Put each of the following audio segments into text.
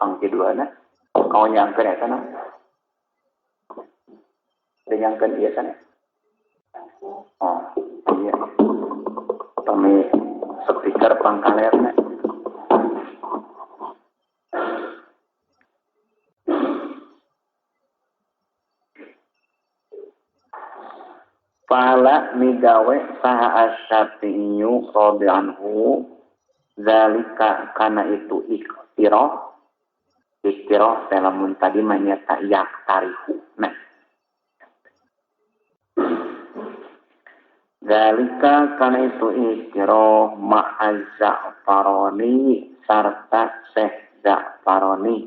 Pangkiduana kau nyangkeun eta na teu nyangkeun ieu sana. Oh iya, pami speaker pangkalerna. Fala migawe saha asy-Syafi'i radhiyallahu anhu zalika kana itu ikhtirah ikhtirah lamun tadi mah nyata yaktarihu. Nah, zalika kana itu ikhtirah ma'az Za'farani sarta Syekh Za'farani.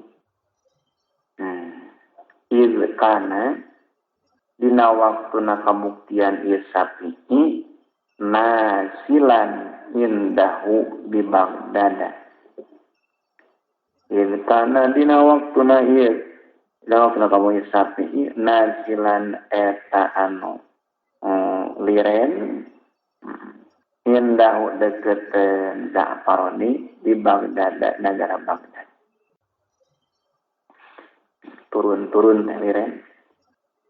Iz kana dina waktuna kabuktian ieu Syafi'i nasilan indahu di Baghdad. Iz kana dina waktuna ieu dina waktuna kabuktian Syafi'i nasilan eta anu liren indahu deket Za'farani di Baghdad, negara Baghdad. Turun-turun liren.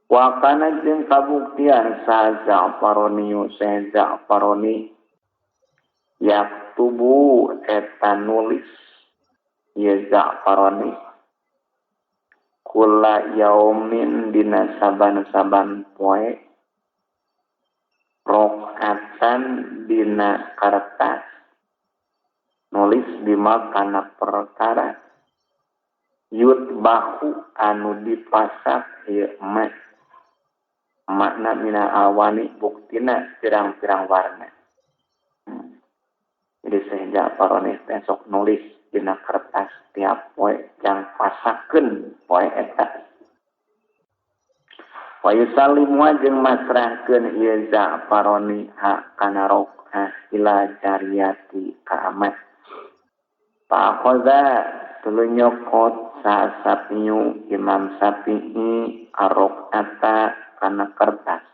Wa kana jeung kabuktian sa Za'farani sa Za'farani yaktubu eta nulis ye Za'farani kula yaumin dina saban-saban poe rokatan dina kertas nulis bima kana perkara yutbahu anu dipasak ieu emas makna mina awani buktina pirang-pirang warna. Jadi sehingga parone besok nulis dina kertas tiap poe jang pasakeun poe eta. Wa yusallimu jeung masrahkeun ieu Za'farani ha kana rokah ila jariyati ka amat. Fa akhadha tuluy nyokot sa Syafi'i Imam Syafi'i arokata kana kertas.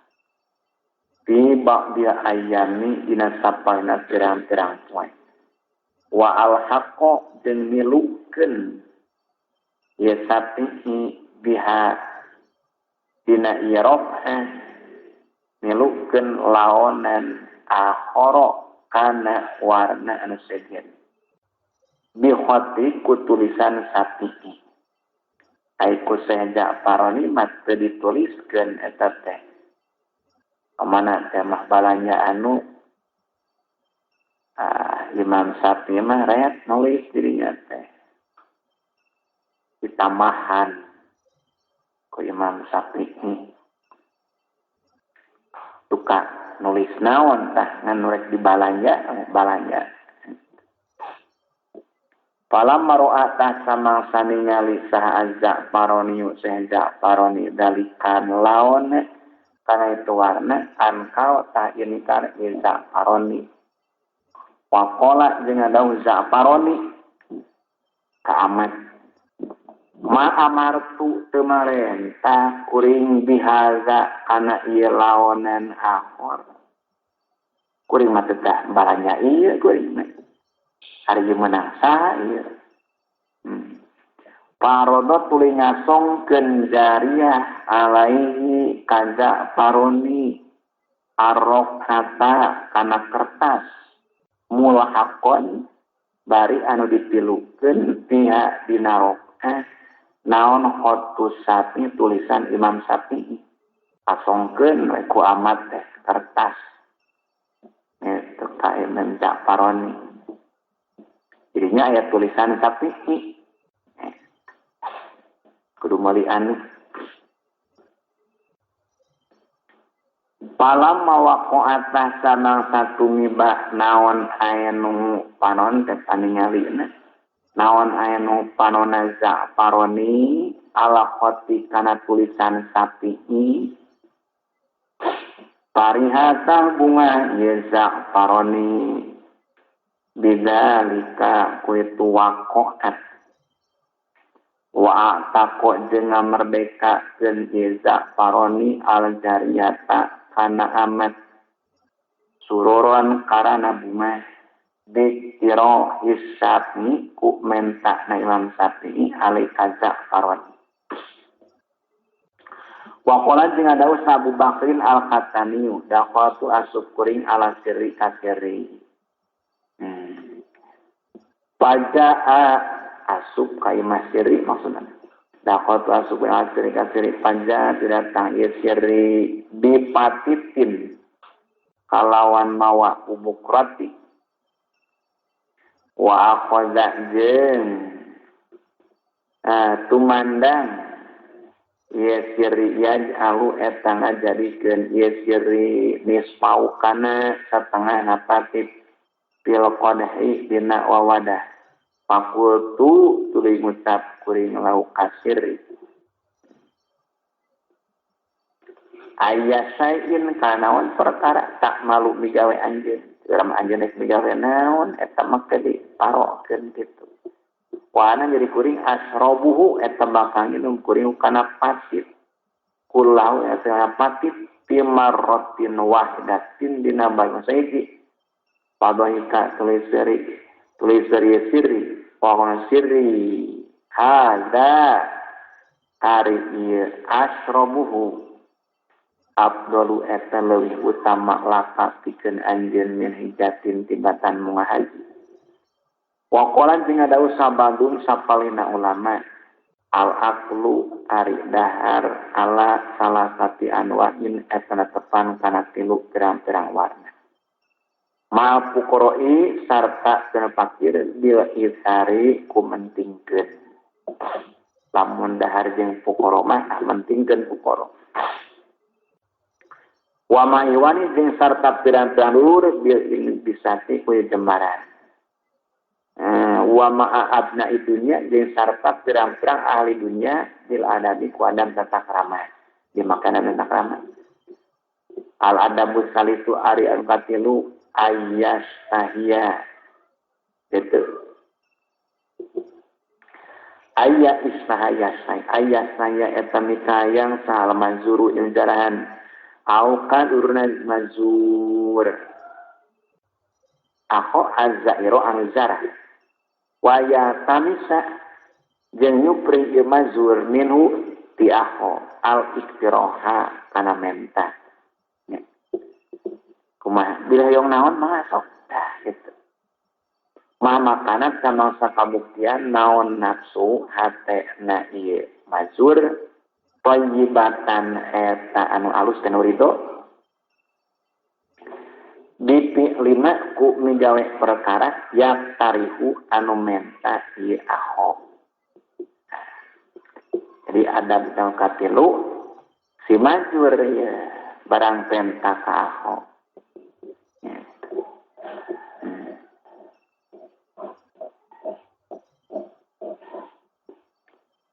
Fi ba'di ayami dina sapaina pirang-pirang poe. Wa alhaqo jeung milukeun ieu Syafi'i biha dina ieu rokah milukeun laonan akhara kana warna anu sejen. Bi khati ku tulisan Syafi'i. Ai ku Syekh Ja'farani mah teu dituliskeun eta teh. Kamana teh mah balanya anu Imam Syafi'i mah ret nulis dirinya teh. Ditamahan ku Imam Syafi'i. Tuka nulis naon tah ngan rek dibalanja, balanja. Falamma ra'ata samangsa ningali saha Za'farani Syekh Za'farani dalikan laon kana itu warna ankal ta inkar Za'farani. Waqala jeung dawuh Za'farani ka amat ma amartu teu marentah kuring bihaza kana ieu laonan akhor. Kuring mah teu tah balanja ieu kuring mah. Hari ieu meunang saha ieu. Parodo tuluy ngasongkeun jariah alaihi ka Za'farani arokata kana kertas mulhaqon bari anu dipilukeun pihak dina rokah naon khotus Syafi'i tulisan Imam Syafi'i asongkeun we ku amat teh kertas eta ka Imam Za'farani. Jadinya ayat tulisan Syafi'i kudu meuli anu. Falamma waqa'at samangsa tumibah naon aya nu panon teh paningalina naon aya nu panona Za'farani ala khoti kana tulisan Syafi'i parihata bunga ye Za'farani bidzalika ku itu waqa'at wa a'taqo jeung ngamerdekakeun ieu Za'farani al jariyata kana amat sururon karana bunga. Dikira hisabni ku menta na Imam Syafi'i alai kaza faroni. Wa qala jeung ada Abu Bakrin al-Khataniyu dakhaltu asup kuring ala sirri kasirri. Pajaa asup ka imah sirri maksudna. Dakhaltu asup ala sirri kasirri pajaa datang ieu sirri bipatitin kalawan mawa bubuk roti. Wa akhadha jeung tumandang ieu sirri yaj'alu eta ngajadikeun ieu sirri nisfau kana satengah napatit fil qadhi dina wawadah fakultu tuluy ngucap kuring lau kasir aya sain kanaon perkara tak malu migawe anjeun dalam anjeun rek migawe naon eta make diparokeun kitu wana jadi kuring asrobuhu eta bakal nginum kuring kana patit kulau eta patit pimarrotin wahdatin dina bae saiki padahika tulis seri sirri wa sirri hada ari ieu asrobuhu abdolu eta leuwih utama laka pikeun anjeun min hijatin tibatan munga haji. Wa qala jeung ada sabadun sapalina ulama al aqlu ari dahar ala salasati anwa'in eta tepan kana tilu pirang-pirang warna. Ma fuqara'i sarta cenah fakir bil isari ku mentingkeun. Lamun dahar jeung fuqara mah mentingkeun fuqara. Wa ma iwani jeung sarta pirang-pirang lur bil bisati ku jembaran. Wa ma abna dunya jeung sarta pirang-pirang ahli dunya bil adabi ku adab tata krama. Di makanan tata krama. Al adabu salisu ari anu katilu ayas tahia. Gitu. Ayat isnahaya say ayat saya eta mikayang sahal manzuru jeung jarahan. Aukan urna mazur ako azzairo anzara waya tamisa jeung nyupri ieu mazur minhu ti ako al iktiraha kana menta kumaha bila hoyong naon mah sok tah kitu mah makana samangsa kabuktian naon nafsu hatena ieu mazur thayyibatan eta anu alus kana ridho dipi lima ku migawe perkara yak tarihu anu menta ieu aho. Jadi adab nu katilu si majur ya barang penta ka aho.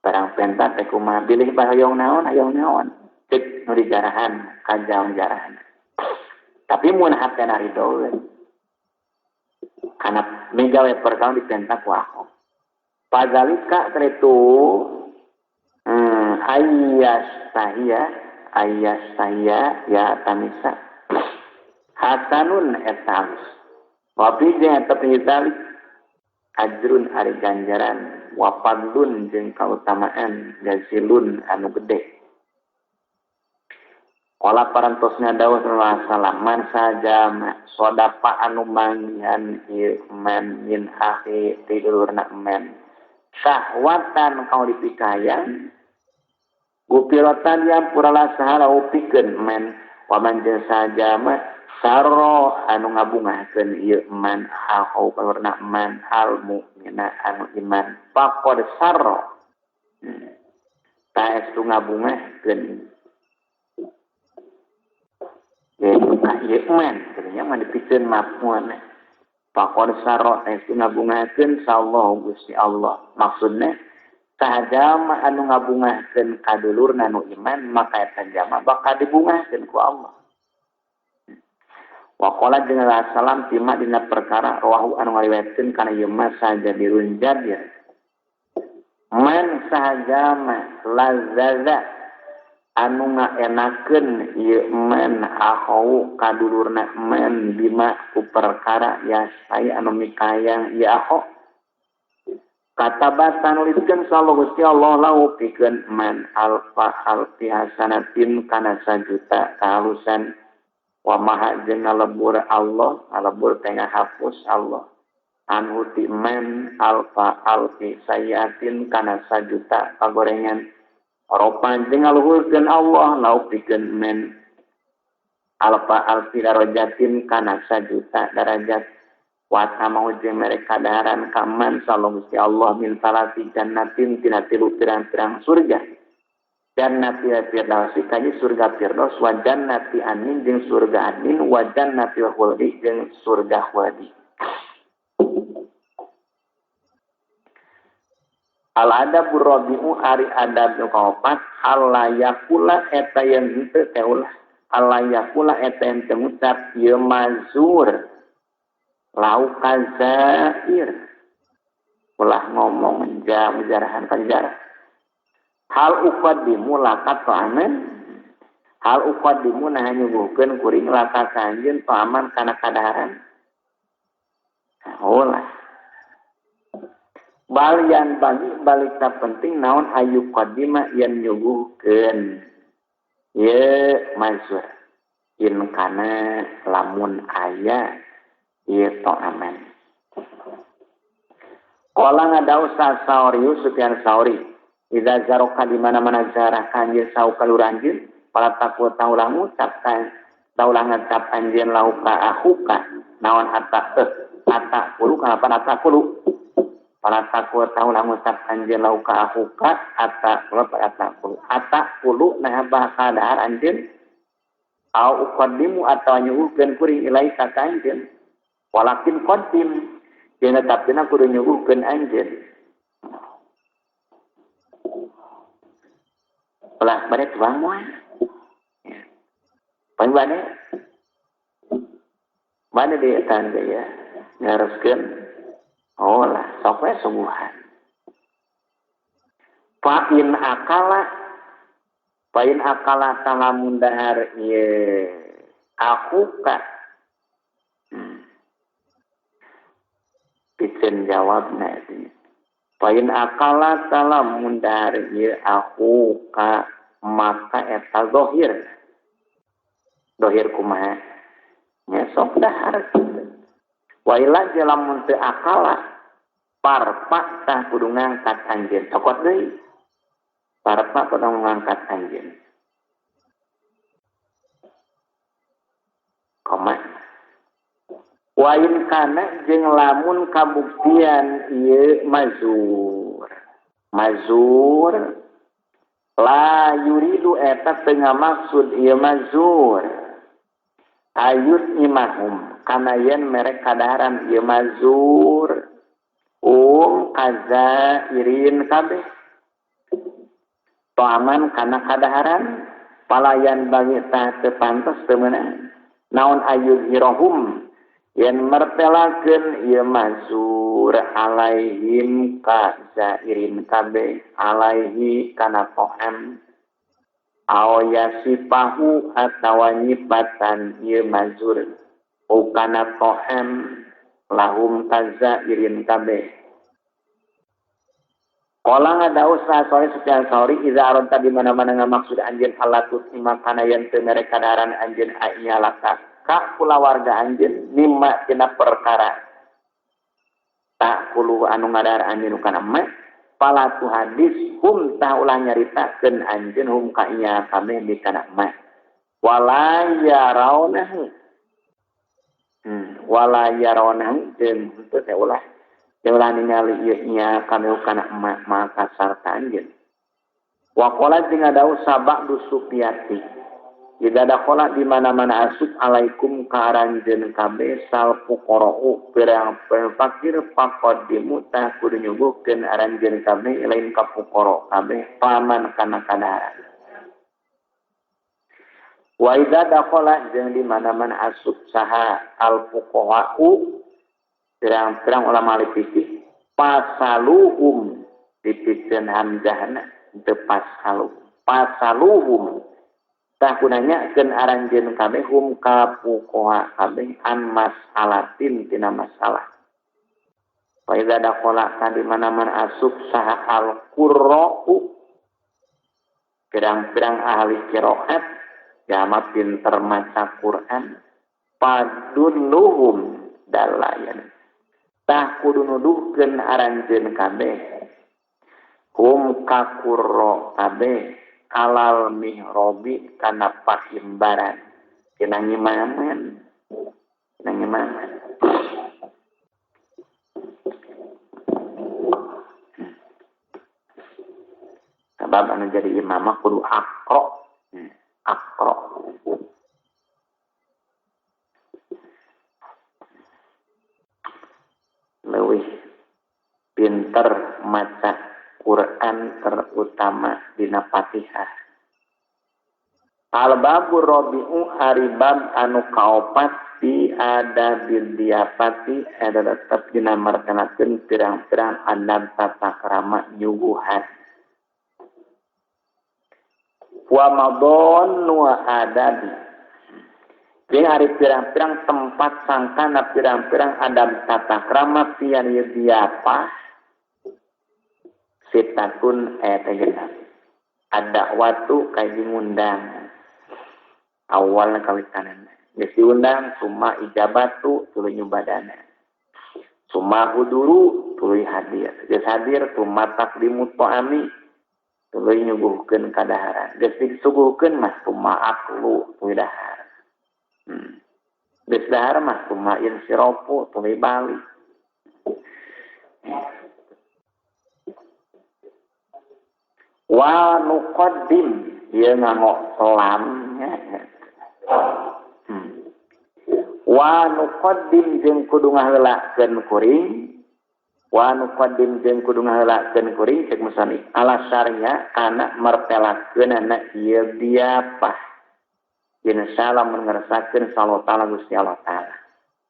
Barang penta teh kumaha bilih bahoyong naon hayong naon cek nu dijarahan kajaun jarahan. Tapi mun hatena ridho kana migawe perkara dipenta ku aho. Pazalika kritu ayas tahia ya tamisa hasanun eta alus wa bi jeung eta zalik ajrun ari ganjaran wa fadlun jeung kautamaan jazilun anu gede. Qala parantosna dawuh sallallahu alaihi wasallam man sajama sodapa anu manggihan ieu man min akhi ti dulurna man syahwatan kau dipikayang gupirotan yang purala sahala upikeun man wa man jeung sajama sarro anu ngabungahkeun ieu man akhu dulurna man al mukmina anu iman faqad sarro taestu ngabungahkeun ieu man katanya mah dipikeun mafhumna faqad sarro taestu ngabungahkeun sallallahu Gusti Allah maksudna sahajama anu ngabungahkeun kadulurna nu iman maka eta jama bakal dibungahkeun ku Allah. Wa qala jeung salam tima dina perkara rawahu anu ngariwayatkeun kana ieu mah Jabirun Jabir man sahajama lazzaza Anu ngaenakeun ieu men ahau kadulurna men bima ku perkara yasai anu mikayang ieu aho. Katabatan nuliskeun sallallahu Gusti Allah lahu pikeun men alfa alfi hasanatin kana sajuta kahalusan wa maha jeung ngalebur Allah ngalebur teh ngahapus Allah anhu ti men alfa alfi sayatin kana sajuta pagorengan ropan jeung ngaluhurkeun Allah lahu pikeun men alfa alfi darajatin kana sajuta darajat wa tamau jeung mere kadaharan ka man sallallahu Gusti Allah min salati jannatin tina tilu pirang-pirang surga jannati firdaus kaji surga firdaus wa jannati anin jeung surga anin wa jannati khuldi jeung surga khuldi. Al adabur rabi'u ari adab nu kaopat alla yakula eta yen henteu teh ulah alla yakula eta yen teu ngucap ieu mazur lau kazair ulah ngomong jam jarahan kanjar hal uqaddimu laka ta'aman hal uqaddimu nah nyuguhkeun kuring laka ka anjeun ta'aman kana kadaharan ulah balian bagi balik tak penting naon ayu qadima yen nyuguhkeun ye mazur in kana lamun aya ieu ta'aman. Qala ngadau sa Sauri Sufyan Sauri idza zaroka di mana-mana zarah kanjeng sau kalur anjeun pala takut taulah ngucap kan taulah ngecap anjeun lauka ahuka naon atak atak kulu kenapa atak kulu pala takut taulah ngucap anjeun lauka ahuka atak kulu atak kulu atak kulu nah bakal dahar anjeun au uqaddimu atawa nyuguhkeun kuring ilaika ka anjeun walakin qadim dina tapina kudu nyuguhkeun anjeun ulah bade tuang moal ya pan bade bade di eta ya ngaroskeun oh lah sok we suguhan fa in akala talamun dahar ieu aku ka piceun jawabna eta fa in akala talamun dahar ieu aku ka maka eta zahir zahir kumaha nya sok dahar kitu wa ila lamun teu akala parpak tah kudu ngangkat anjeun cokot deui parpak kudu ngangkat anjeun koma wa in kana jeung lamun kabuktian ieu mazur mazur la yuridu eta teu ngamaksud ieu mazur ayut imahum kana yen mere kadaharan ieu mazur kaza irin kabeh toaman kana kadaharan palayan bagi tah teu pantes teu meunang naon ayut hirohum yen mertelakeun ieu mazur alaihim ka zairin kabeh alaihi kana to'am aw yasifahu atawa nyipatan ieu mazur ukana to'am lahum ka zairin kabeh. Qala ngadau sa Sauri Sufyan Sauri iza aronta di mana-mana ngamaksud anjeun halatut kana yen teu mere kadaharan anjeun aiyalaka ka kulawarga anjeun mimma tina perkara tak kulu anu ngadahar anjeun kana ma pala tu hadis hum tah ulah nyaritakeun anjeun hum ka inya kabeh di kana ma wala yarawnahu wala yarawnahu jeung henteu teh ulah ulah ningali ieu nya kami kana ma maka sarta anjeun wa qala jeung ngadau sabak dusupiati idza dakhala di mana-mana asup alaikum ka aranjeun kabeh sal fuqara'u pirang fakir faqaddimu tah kudu nyuguhkeun aranjeun kabeh lain ka fuqara kabeh paman kana kadaharan wa idza dakhala jeung di mana-mana asup saha al fuqara'u pirang-pirang ulama fikih pasaluhum dipikeun hamzahna teu pasalu pasaluhum Tah kunanyakeun aranjeun kabeh hum ka fuqaha kabeh an mas'alatin tina masalah. Fa idza dakhala ka di mana-mana asup saha al-qurra'u pirang-pirang ahli qiraat jama pinter maca Quran padulluhum dalayan. Tah kudu nuduhkeun aranjeun kabeh hum ka qurra kabeh alal mihrobi kana pahimbaran tina ngimaman tina ngimaman. Sabab anu jadi imam mah kudu akro akro. Leuwih pinter maca Quran terutama dina Fatihah. Al-babu rabi'u ari bab anu kaopat di adabil diapati eta tetep dina martanakeun pirang-pirang adab tata krama nyuguhan. Wa madon wa adabi. Jeung ari pirang-pirang tempat sangkana pirang-pirang adab tata krama pian ieu diapah sitatun eta genep. Ada waktu kaji ngundang. Awalna kawitanana. Geus diundang summa ijabatu tuluy nyubadana. Summa huduru tuluy hadir. Geus hadir summa taqdimu ta'ami tuluy nyuguhkeun kadaharan. Geus disuguhkeun mah summa aklu tuluy dahar. Geus dahar mah summa insirofu tuluy balik. Wa nuqaddim ieu nganggo lamnya. Wa nuqaddim jeung kudu ngaheulakeun kuring. Wa nuqaddim jeung kudu ngaheulakeun kuring cek musannif ala syariah kana mertelakeunana ieu diapah. Insyaallah mun ngersakeun sallallahu taala Gusti Allah taala.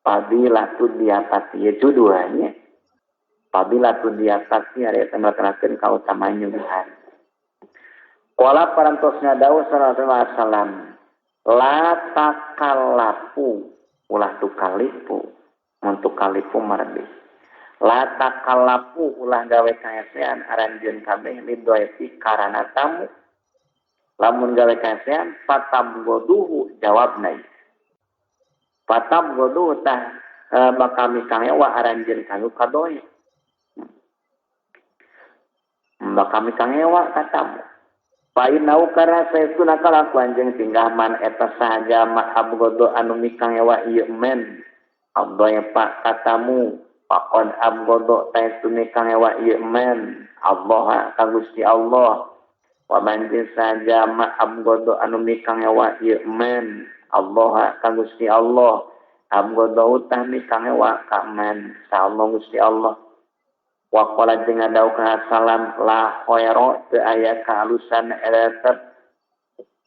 Fadilatu diapati ieu juduhannya. Fadilatu diapati ari eta mertelakeun kautamaan nyuguhan. Qala parantosna dawuh sallallahu alaihi wasallam la takallafu ulah tukalipu mun tukalipu mardih la takallafu ulah gawe kaesean aranjeun kabeh lidoefi karana tamu lamun gawe kaesean fatabgoduhu jawabna fatabgoduhu tah bakal mikangewa aranjeun kanu kadoe bakal mikangewa ka tamu. Painau karena saestuna kalakuan jeung tingkah man eta sahaja ma abgodo anu mikangewa ieu men abdoy pak katamu pakon abgodo saestu mikangewa ieu men Allah ka Gusti Allah wa man jeung sahaja ma abgodo anu mikangewa ieu men Allah ka Gusti Allah abgodo tah mikangewa ka men sa Allah Gusti Allah. Wa qala jeung ngadau ka salam la khaira teu aya kaalusan eta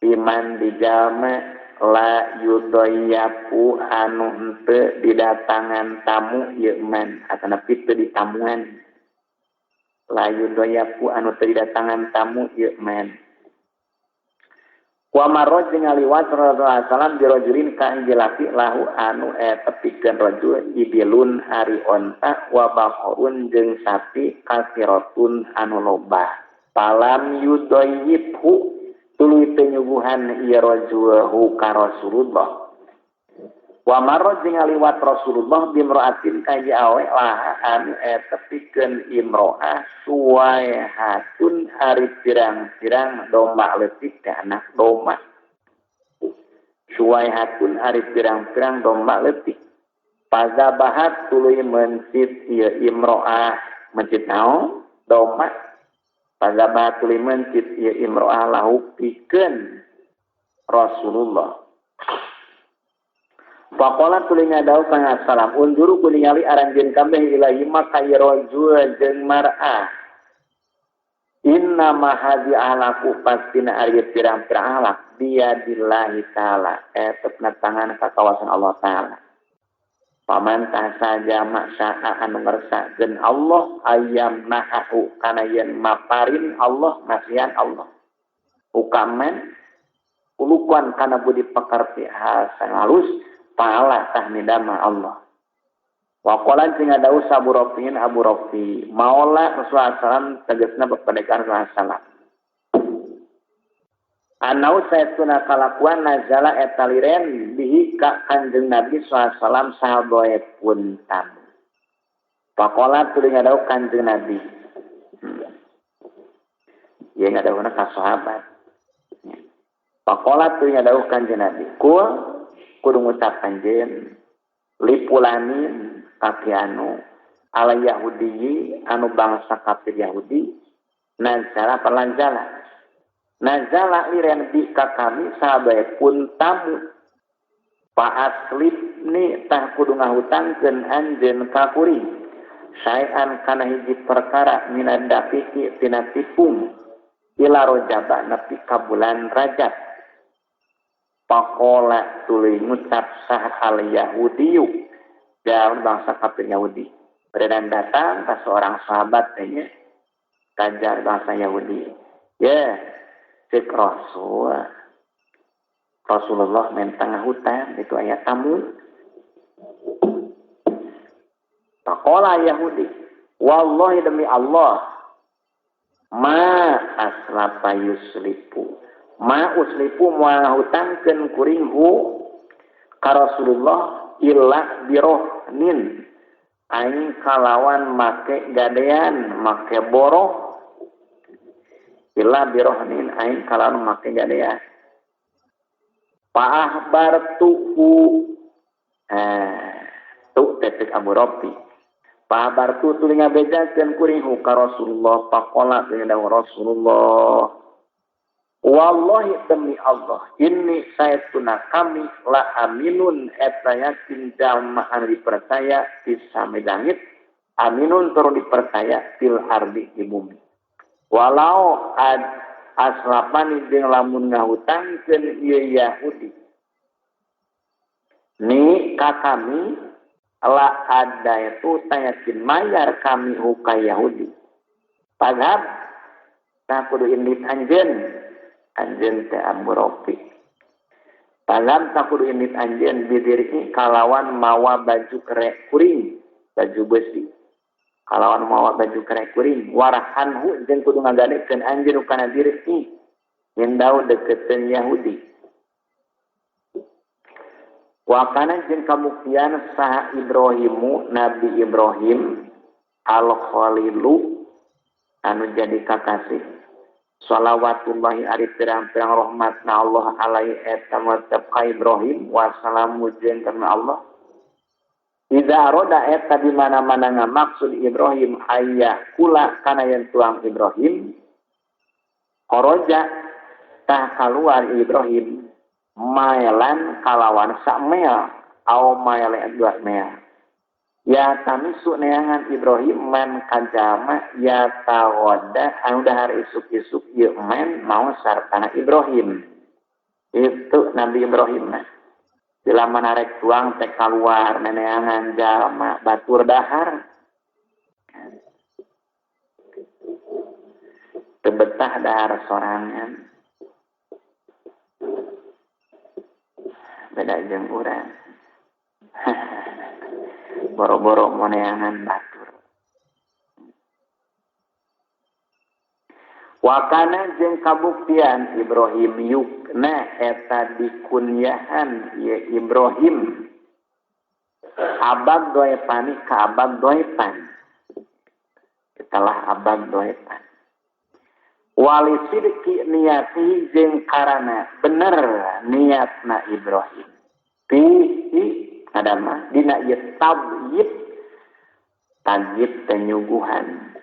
iman di jalma la yudoyapu anu henteu didatangan tamu ieu man atanapi teu ditamuan la yudoyapu anu teu didatangan tamu ieu man. Wa marra jeung ngaliwat Rasulullah sallam birajulin ka hiji laki lahu anu eta pikeun rajul ibilun ari onta wa baqarun jeung sapi kasiratun anu loba. Palam yudayyibhu tuluy teu nyuguhan ieu rajulhu ka Rasulullah. Wa marra jeung ngaliwat Rasulullah bimra'atin ka hiji awe laha anu eta pikeun imro'ah suwaihatun ari pirang-pirang domba leutik teh anak domba. Suwaihatun ari pirang-pirang domba leutik. Pazabahat tuluy mencit ieu imro'ah, mencit naon? Domba. Pazabahat tuluy mencit ieu imro'ah lahu pikeun Rasulullah. Faqala tuluy ngadau kang salam unjuru kuningali aranjeun kabeh ilahi maka rajul jeung mar'ah. Inna ma hadhi alaku pastina ari pirang-pirang alak biadillahi taala eta tangan ka kawasan Allah taala. Paman tah saja maksaa anu ngersakeun Allah ayam nahu kana yen maparin Allah masihan Allah. Ukaman Ulukan kana budi pekerti hasan halus pahala tah nidama Allah. Wa qala sing ada Abu Rafi'in Abu Rafi maula Rasulullah sallam tegasna pepedekan Rasulullah sallam. Anau saytuna kalakuan nazala eta liren bihi ka Kanjeng Nabi sallallahu alaihi wasallam sahaboe pun tamu. Faqala tuluy ngadau Kanjeng Nabi. Ieu ngadauhna ka sahabat. Faqala tuluy ngadauh Kanjeng Nabi. Kul kudu ngucap anjeun lipulani ka anu ala Yahudi anu bangsa kafir Yahudi nazala perlanjala. Nazala liren bi ka kami sahabat pun tamu pa aslibni tah kudu ngahutangkeun anjeun ka kuring saean kana hiji perkara minad daqiqi tina tipung ila rajaba nepi ka bulan Rajab. Pakola tuluy ngucap sah al Yahudiyu jalan bangsa kafir Yahudi. Beredan datang ka seorang sahabat teh nya kajar bangsa Yahudi. Ya, cek Rasulullah mentang hutan itu ayat tamu. Pakola Yahudi, wallahi demi Allah, ma aslafa yuslipu, ma uslipu moal hutangkeun kuring hu ka Rasulullah illa birohnin aing kalawan make gadean make boroh. Illa birohnin aing kalawan make gadean. Fa'ahbartuhu tu tetek Abu Rafi. Fa'ahbartu tuluy ngabejakeun kuring hu ka Rasulullah faqala tuluy Rasulullah wallahi demi Allah inni saytuna kami la aminun eta yakin jalma anu dipercaya di sami langit aminun turun dipercaya fil ardi di bumi. Walau ad aslapani jeung lamun ngahutangkeun ieu Yahudi ni ka kami la ada itu tayakin mayar kami huka Yahudi. Padahal tah kudu indit anjeun anjeun teh Abu Rafi. Padahal tah kudu indit anjeun bidiri kalawan mawa baju kerek kuring, baju besi. Kalawan mawa baju kerek kuring warahanhu jeung kudu ngagadekeun anjeun kana diri indau deketeun Yahudi. Wa kana jeung kabuktian saha Ibrahimu Nabi Ibrahim al-Khalilu anu jadi kakasih shalawatullahi ari pirang-pirang rahmatna Allah alaihi eta tetep ka Ibrahim wassalamu jeung karena Allah. Iza aroda eta di mana-mana ngamaksud Ibrahim ayah kula kana yen tuang Ibrahim kharaja tah kaluar Ibrahim maelan kalawan sak mel au maele dua mel ya tamisu neangan Ibrahim man kajama ya tawoda anu dahar isuk-isuk ieu man mau sartana Ibrahim. Itu Nabi Ibrahim mah bila manarek tuang teh kaluar neneangan jalma batur dahar teu betah dahar sorangan beda jeung urang boro-boro moneangan batur. Wakana jeung kabuktian Ibrahim yukna eta dikunyahan ye Ibrahim abag doepani ka abag doepan italah abag doepan wali sidki niati jeung karana bener niatna Ibrahim fihi adama dina ieu tabyib tabyib teh nyuguhan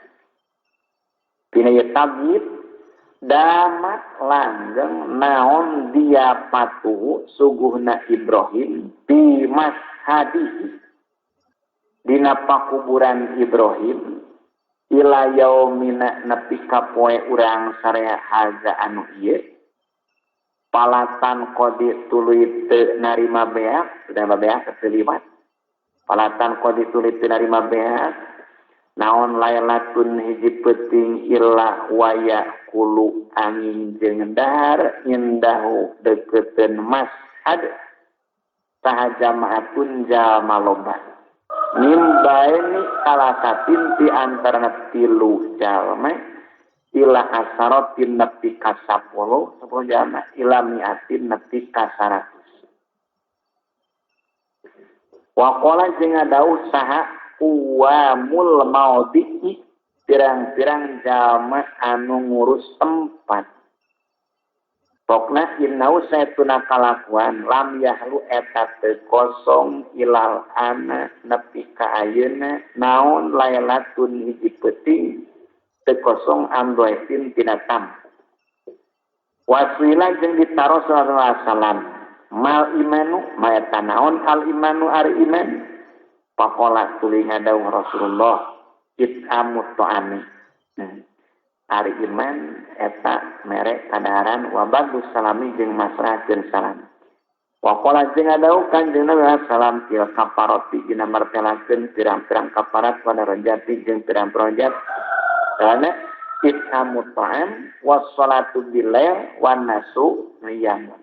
dina ieu tabyib damat langgeng naon dia patuh suguhna Ibrahim bi mashadihi dina pakuburan Ibrahim ila yaumina nepi ka poe urang sarea haza anu ieu palatan qadi tuluy teu narima beak, sudah beak teu liwat. Palatan qadi tuluy teu narima beak. Naon lailatun hiji peuting illa waya kulu angin jeung dahar indahu deukeuteun mashad saha jamaatun jalma loba. Mimbaini salasatin ti antarana tilu jalma ila asarotin nepi ka 10 10 jalma ila miatin nepi ka 100. Waqala jeung ngadauh saha uwamul maudhi'i pirang-pirang jalma anu ngurus tempat. Pokna innau saytuna kalakuan lam yahlu eta teu kosong ilal ana nepi ka ayeuna naon lailatun hiji peuting teu kosong amdoetin tina tam. Wasila jeung ditaros sallallahu alaihi wasallam mal imanu maeta naon al imanu ari iman. Pakola tuluy ngadawuh Rasulullah it'amut ta'ami. Ari iman eta mere kadaharan wa bagus salami jeung masrahkeun salam. Waqala jeung ngadawuh Kanjeng Nabi salam til kaparati dina martelakeun pirang-pirang kaparat wa darajati jeung pirang-pirang derajat. Karena it'amut ta'am was salatu billail wan nasu niyamun.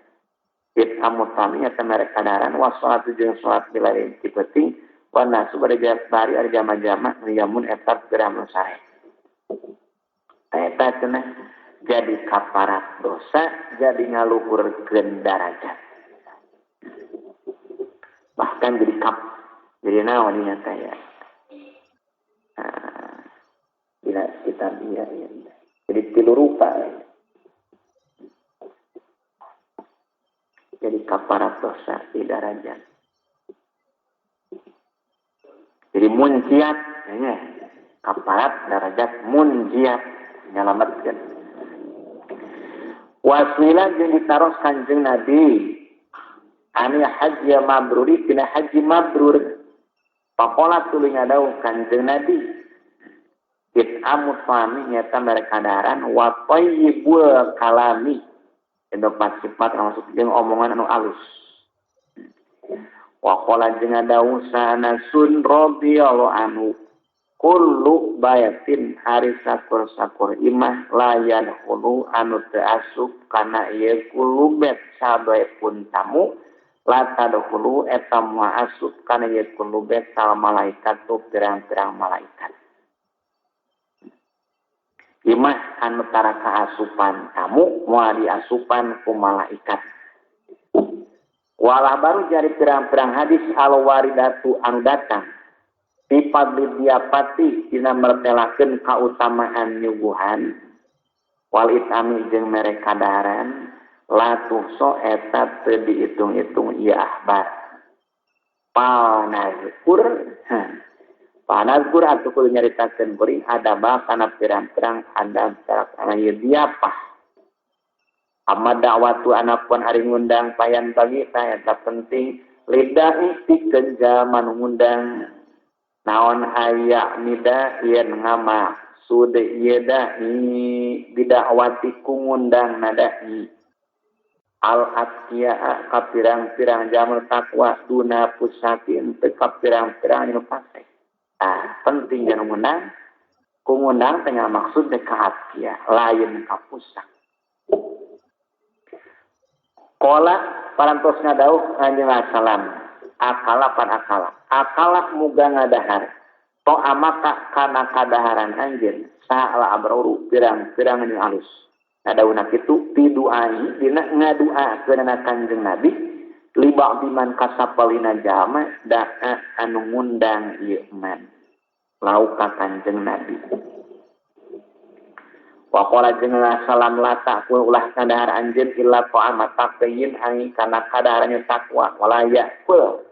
It'amut ta'ami eta mere kadaharan was salatu jeung salat billail ti peuting wan nasu bari ari jama-jama niyamun eta pirang sare. Eta cenah jadi kaparat dosa, jadi ngaluhurkeun darajat. Bahkan jadi kap, jadi naon nya teh ya. Nah, bila kita iya, iya. Jadi tilu rupa. Ya. Jadi kaparat dosa di darajat. Jadi munjiat, ya. Kaparat darajat munjiat nyelametkeun. Wasila jeung ditaros Kanjeng Nabi ani haji mabruri tina haji mabrur. Pakola tuluy ngadawuh Kanjeng Nabi it'amut fami nyata mere kadaharan wa thayyibul kalami. Empat sifat termasuk jeung omongan anu alus. Wa qala jeung ngadawuh sanasun radhiyallahu anhu kullu bayatin hari sakur-sakur imah layan hulu anu teu asup kana ieu kullu bet sabae pun tamu la tadkhulu eta moal asup kana ieu kullu bet sal malaikat tu pirang-pirang malaikat. Imah anu tara kaasupan tamu moal diasupan ku malaikat. Walah baru jari pirang-pirang hadis al waridatu anu datang sifat diapati dina mertelakeun kautamaan nyuguhan wal itami jeung mere kadaharan la tuhso eta teu diitung-itung ieu ahbar. Panazkur panazkur atuh kudu nyaritakeun kuring adaba kana pirang-pirang adab kana ieu diapah. Amma dakwatu anapun ari ngundang payan bagi ta eta penting lidahi pikeun jalma nu ngundang naon aya nida yen ngamaksud ieu da'i bidakwati ku ngundang nada'i al atqiya ka pirang-pirang jalma takwa duna pusatin teu ka pirang-pirang nu fasik. Ah penting anu ngundang ku ngundang teh maksud teh ka atqiya lain ka pusak. Qala parantos ngadawuh Kanjeng salam akala pan akala akala muga ngadahar to amaka kana kadaharan anjeun saala abruru pirang-pirang nu alus. Ngadawuhna kitu piduai dina ngaduakeunana Kanjeng Nabi libak biman kasapalina jalma daa anu ngundang ieu man lauk ka Kanjeng Nabi. Wa qala jeung salam la ta'kul ulah kadahar anjeun illa ta'ama taqiyyin angin kana kadaharannya takwa wala ya'kul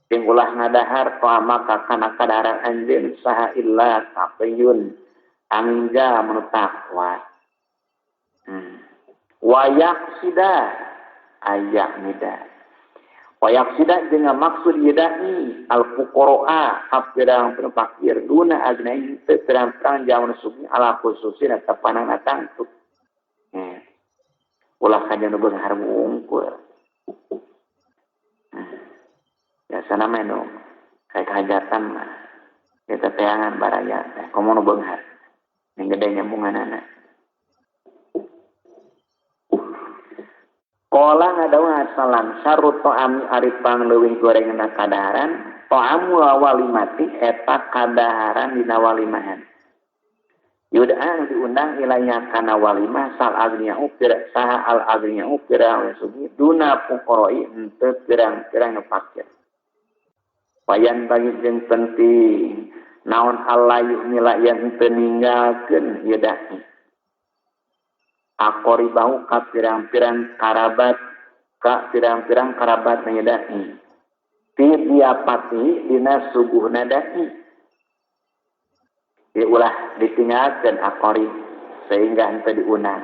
jeung ulah ngadahar ta'ama ka kana kadaharan anjeun saha illa taqiyun angin jalma takwa. Wa yaqsida ayak nida wa yaqsida jeung maksud yedai al fuqara pirang fakir duna agnain teu pirang-pirang jalma sugi ala khususin eta panangna tangtu. Ulah kaja nu beunghar wungkul. Biasana mah nu kayak hajatan mah Eta teangan baraya teh komo nu beunghar. Ning gede nyambunganana. Qala ngadawuh salam syarut ta'ami ari pangleuwih gorengna kadaharan ta'amu walimati eta kadaharan dina walimahan. Yud'an diundang ilaiha kana walimah sal agniya pira saha al agniya pira sugi duna fuqara'i henteu pirang-pirang nu fakir. Payan bagi jeung penting naon Allah yukmila yen henteu ninggalkeun ieu dahi. Aqribau ka pirang-pirang karabat ka pirang-pirang karabat na dahi. Ti diapati dina suguhna dahi. Diulah ditinggalkan aqrib sehingga henteu diundang.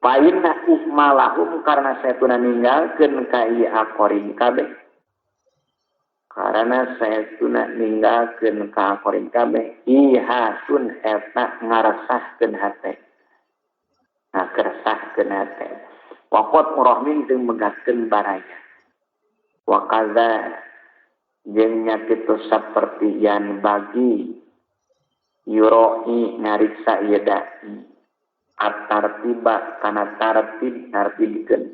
Fa inna ihmalahum karena saytuna ninggalkeun ka ieu aqrib kabeh. Karena saytuna ninggalkeun ka aqrib kabeh ihasun eta ngaresahkeun hate. Ngaresahkeun hate. Waqat urahmin jeung megatkeun baraya. Wa kaza jeung nya kitu saperti yan bagi yuroi ngariksa ieu dai at-tartiba kana tartib nartibkeun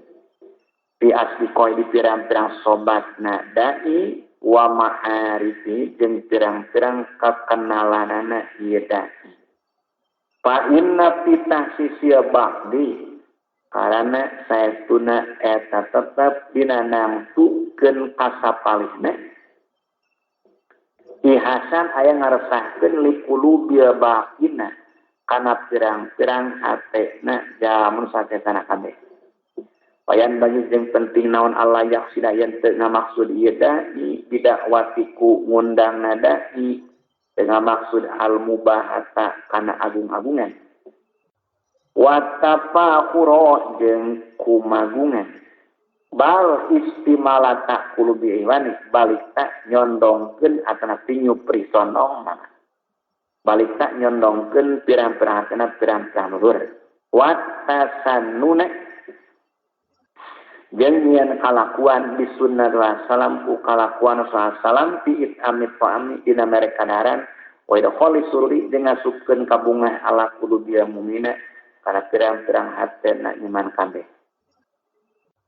fi asdiqoi di pirang-pirang sobatna dai wa ma'arifi jeung pirang-pirang kakenalanana ieu dai fa inna fi tahsisi ba'di karana saestuna eta tetep dina nangtukeun kasapalihna ihasan aya ngaresahkeun liqulubil baqina kana pirang-pirang hatena jamun saketana kabeh. Payan bagi jeung penting naon Allah yaksida yen teu ngamaksud ieu dai bidakwatiku ngundangna dai teu ngamaksud al mubahata kana agung-agungan. Wa tafakhura jeung kumagungan. Bal istimalata qulubi iwani balik tak nyondongkeun atana tinyupri sondong mana balik tak nyondongkeun pirang-pirang hatena pirang-pirang luhur wa tasannuna jeung nyian kalakuan bi sunnah wa salam ku kalakuan salam fi itami ta'ami dina mere kadaharan wa idkhali sururi jeung ngasupkeun kabungah ala qulubi mu'mina kana pirang-pirang hatena iman kabeh.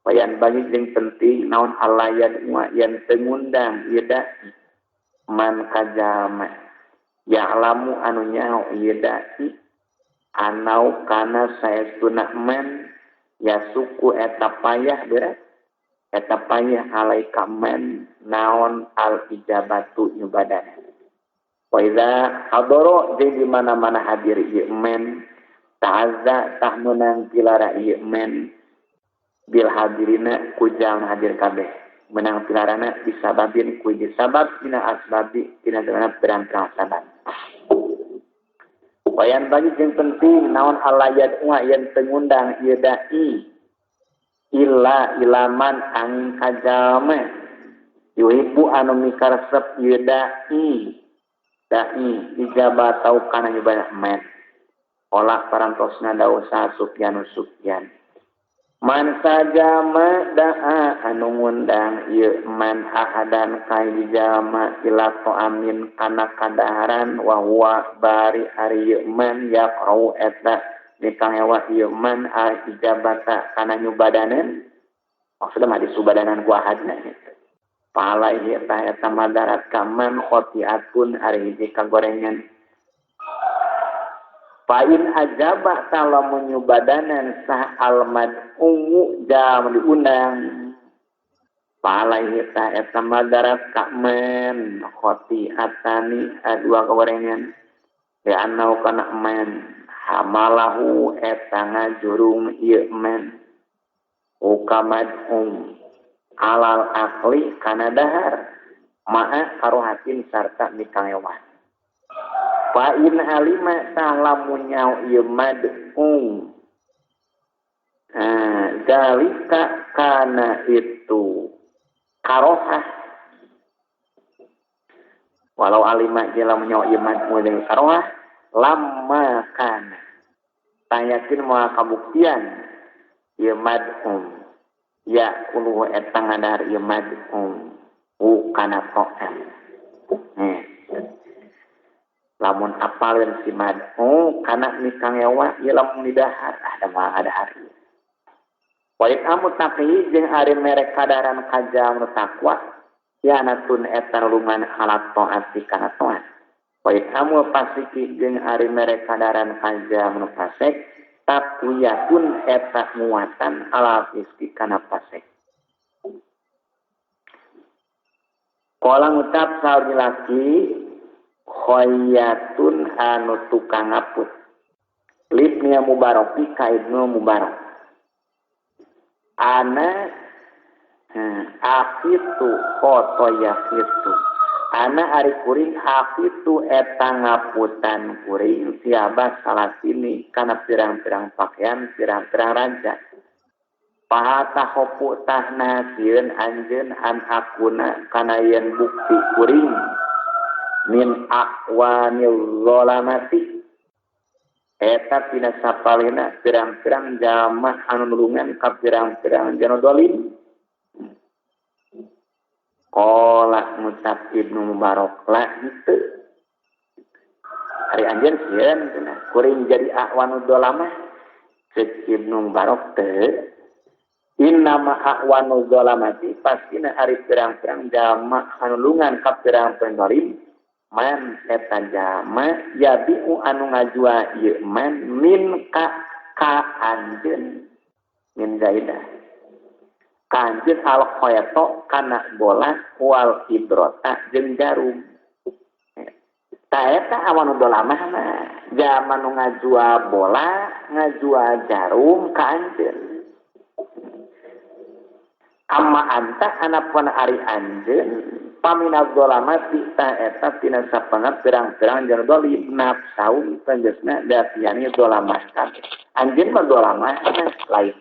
Payan bagi jeung penting naon Allah yan wa yan teu ngundang ieu dai man kajama ya'lamu anu nyaho ieu dai anau kana saestuna man yasuku eta payah berat eta payah alaika man naon al ijabatu nyubadana wa idza hadara jeung di mana-mana hadir ieu man ta'azza tah meunang pilara ieu man bil hadirina kujang hadir kabeh menang pilarana disababin ku disabab dina asbabi dina dina pirang-pirang sabab. Wayan bagi jeung penting naon Allah yad'u yen teu ngundang ieu dai illa ilaman angin kajalma yuhibbu anu mikaresep ieu dai dai ijabah tau kana nyubadah men olah parantosna dausa Sufyan Sufyan man sajama da'a anu ngundang ieu man ahadan ka jalma ila ta'amin kana kadaharan wa huwa bari ari ieu man yaqra'u eta dikangewa ieu man al ijabata kana nyubadanan maksudna mah disubadanan ku ahadna gitu palaihi eta eta madarat ka man khotiatun ari hiji kagorengan Fa'in ajabah talamun nyubadanan sah al-mad'u jam diundang. Palaihi ta eta madarat ka'men khoti'atani dua kewarengan. Ya anau kana men hamalahu eta ngajurung ieu men. Ukamad'um alal akli kana dahar ma'a karohatin sarta mikangewan. Fa in alima ta'lamu nyau ieu mad'um. Zalika kana itu karohah. Walau alima jeung lamun nyau ieu mad'um jeung karohah lamma kana. Tanyakeun moal kabuktian ieu mad'um. Ya kuluhu eta ngadahar ieu mad'um u kana ta'am. Lamun apaleun si mad'u kana mikangewa ieu lamun didahar ah da moal ngadahar. Wa it'amu taqi jeung ari mere kadaran ka jalma nu takwa yanatun eta nulungan ala taati kana taat. Wa it'amu fasiki jeung ari mere kadaran ka jalma nu fasik taqwiyatun eta muatan ala fiski kana fasik. Kala ngucap saur laki khayyatun anu tukang ngaput. Libni Mubaraki ka Ibnu Mubarak. Ana akitu khotoyakitu. Ana ari kuring akitu eta ngaputan kuring siaba salasini kana pirang-pirang pakaian pirang-pirang raja. Pahata hopu tahna sieun anjeun an akuna kana yen bukti kuring min aqwanil zalamati. Eta tina sapalina pirang-pirang jalma anu nulungan ka pirang-pirang janu dolim. Qala ngucap Ibnu Mubarak la henteu. Ari anjeun sieun cenah kuring jadi aqwanu dolamah. Ceuk Ibnu Mubarak teu. Innama aqwanu dolamati pastina ari pirang-pirang jalma anu nulungan ka pirang-pirang dolim. Man eta jalma yabi'u anu ngajua ieu man min ka ka anjeun min zaidah ka anjeun al khayta kana bola wal ibrata jeung jarum. Ta eta awanu dolamah mah jalma nu ngajua bola ngajua jarum ka anjeun. Amma anta anapun ari anjeun pamina zalamati ta eta tina sapana pirang-pirang jeung dolim nafsaum tegasna datiani zalamah kabeh. Anjeun mah zalamah lain